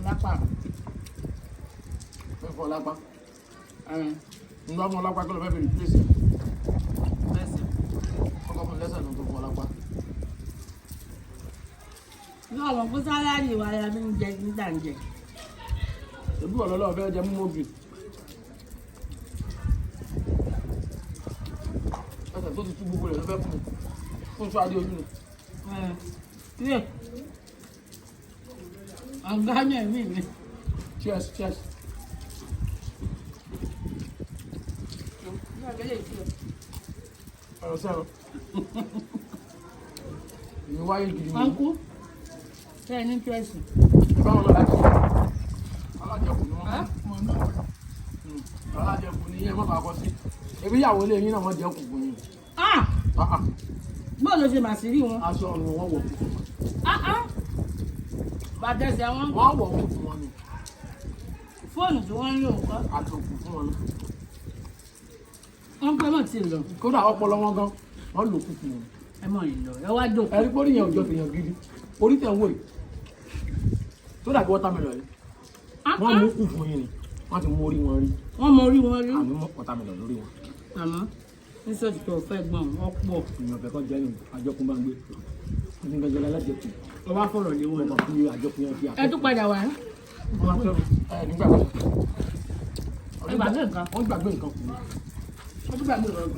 Lápá. Fẹ́ fọ́ lápá. Ẹ̀ Ń bá fún ọ lápá, kí ló fẹ́ fi replace ẹ̀? Lẹ́sẹ̀. Kọ́kọ́ fún lẹ́sẹ̀ ló tó fún ọ lápá. Ní ọmọ fún salary wa la fi ń jẹ nígbà ń jẹ. Ebi wọ̀ lọ́lọ́ fẹ́ jẹ mímú obì. Ẹsẹ̀ tó ti tú gbogbo rẹ̀ ló fẹ́ fún un. Fún sọ adé ojú ni. Ẹ̀ yé. Ọ̀gá ní ẹ̀mí mi. Cheers, cheers. Ọ̀rọ̀ sẹ́rọ̀. Èmi wáyé gidi ni. Ọ̀nkú. Ṣé ẹ ní tẹ́sì? Báwọn lọ láti alájẹkù ni wọ́n. Alájẹkù ni yẹn mọ́ta kọ sí. Ebi ìyàwó ilé yín náà wọ́n jẹ́ kùkù yín. Ah! Ah ah. Bóòlù ló ṣe màsírí wọn. Aṣọ ọ̀run wọn wọ̀ kùkù wọn. Ah ah! Bàtẹ́sẹ̀ wọn. Wọ́n wọ̀ kùkù wọn ni. Fóònù tí wọ́n ń lò ńkọ́. Àtòkù fún wọn ni. Wọ́n pẹ́ mọ̀ tí ì lọ. Kódà ọpọlọ wọn gan, wọ́n lò kùkù wọn. Ẹ mọ̀ ìlọ. Ẹ wá jókòó. Ẹ̀rí pórí yẹn ò jọ tèèyàn gidi. Orí tẹ̀ ń wò yìí. Tó dàbí watermelon yìí. Wọ́n mú kù fún yín ni. Wọ́n ti mú orí wọn rí. Wọ́n mọ orí wọn rí. Àmì mú watermelon lórí wọn. Àmọ́ ní sọ́ọ̀tì tó fẹ́ gbọ́n wọ́n pọ̀. Èèyàn fẹ́ kọ́ jẹ́ ní àjọkùn bá ń gbé. Wọ́n ti ń gbẹ́jọ́ alájẹkù. Wọ́n wá fọ̀rọ̀ lé wọn Wọ́n lọ. kàn fi àjọkùn yẹn fi Ẹ tún padà wá. Ẹ nígbà kan. Ẹ gbàgbé nǹkan. Wọ́n gbàgbé nǹkan kù. Wọ́n tún gbàgbé ọ̀rọ̀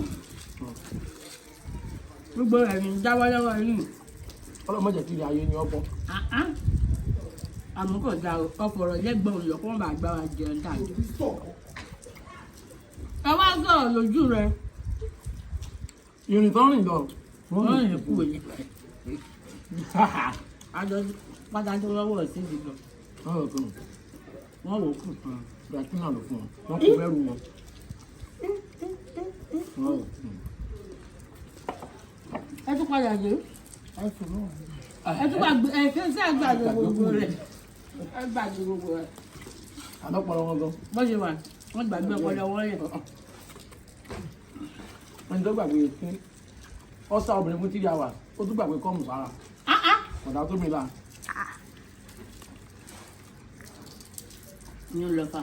gbogbo ẹ̀rín jáwọ́ lọ́wọ́ yìí. Ọlọ́mọ jẹ́ kí ilé ayé ní ọ̀pọ̀. Àmọ́ kò dáa o, ọ̀fọ̀rọ̀ lẹ́gbọ̀n lọ kó wọ́n bá gbá wa jẹun tàbí. Ẹ wá sọ̀rọ̀ lójú rẹ. Ìrìn tán rìn lọ. Wọ́n rìn kú òye. Àjọ pátá tó lọ́wọ́ sí ti lọ. Wọ́n rò fún wọn. Wọ́n wò ó kù. Gbàtí náà ló fún wọn. Wọ́n kò bẹ́rù wọn. Wọ́n rò fún wọn. Ẹ tún padà dé. Ẹ tún gbàgbé ẹ fẹ́ sí àgbàdo gbogbo rẹ̀. Ẹ gbàgbé gbogbo rẹ̀. Àlọ́pọ̀lọ́ wọn gan. Bó ṣe wà, wọ́n gbàgbé ọpọlọ wọn rẹ̀. Ẹni tó gbàgbé pé ọ́sà obìnrin fún 3 hours, ó tún gbàgbé kọ́ọ̀mù sára. Ọ̀dà tó mi là. Ní lọ fà.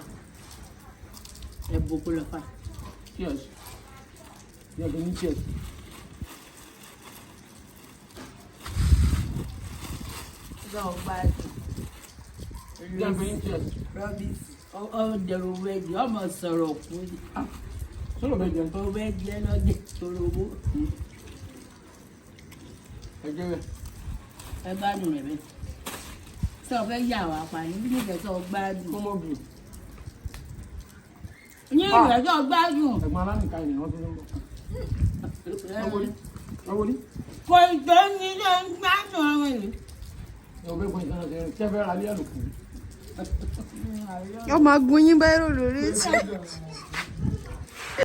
Ẹ boko lọ fà. Cheers. Yẹ kí ní cheers. Lọ́ọ̀ gbádùn. Yẹ kí ní cheers. Rọ́bìsì ọ̀dẹ̀rù wẹ̀dì ọmọ sọ̀rọ̀ kú Sọ̀rọ̀ bẹ́ẹ̀ jẹun tán. ọbẹ̀ jẹ́ lọ́dẹ̀ tóró owó. Ẹ jẹ́ bẹ́ẹ̀. Ẹ gbádùn rẹ̀ bẹ́ẹ̀. Sọ fẹ́ yà wá pa ní bí nífẹ̀ẹ́ sọ gbádùn. Kó mọ́ bì. Ní ìrẹ̀ sọ gbádùn. Ẹ̀gbọ́n alánìka ènìyàn wọ́n tún ń bọ̀. Ẹ wọlé. Kò tó ní ló ń gbádùn ọ̀rọ̀ yìí. Ẹ wọlé fún ìṣẹ́nà ṣe tẹ́ fẹ́ ra ilé ẹ̀lòkù. Yóò máa gun yín báírò lórí.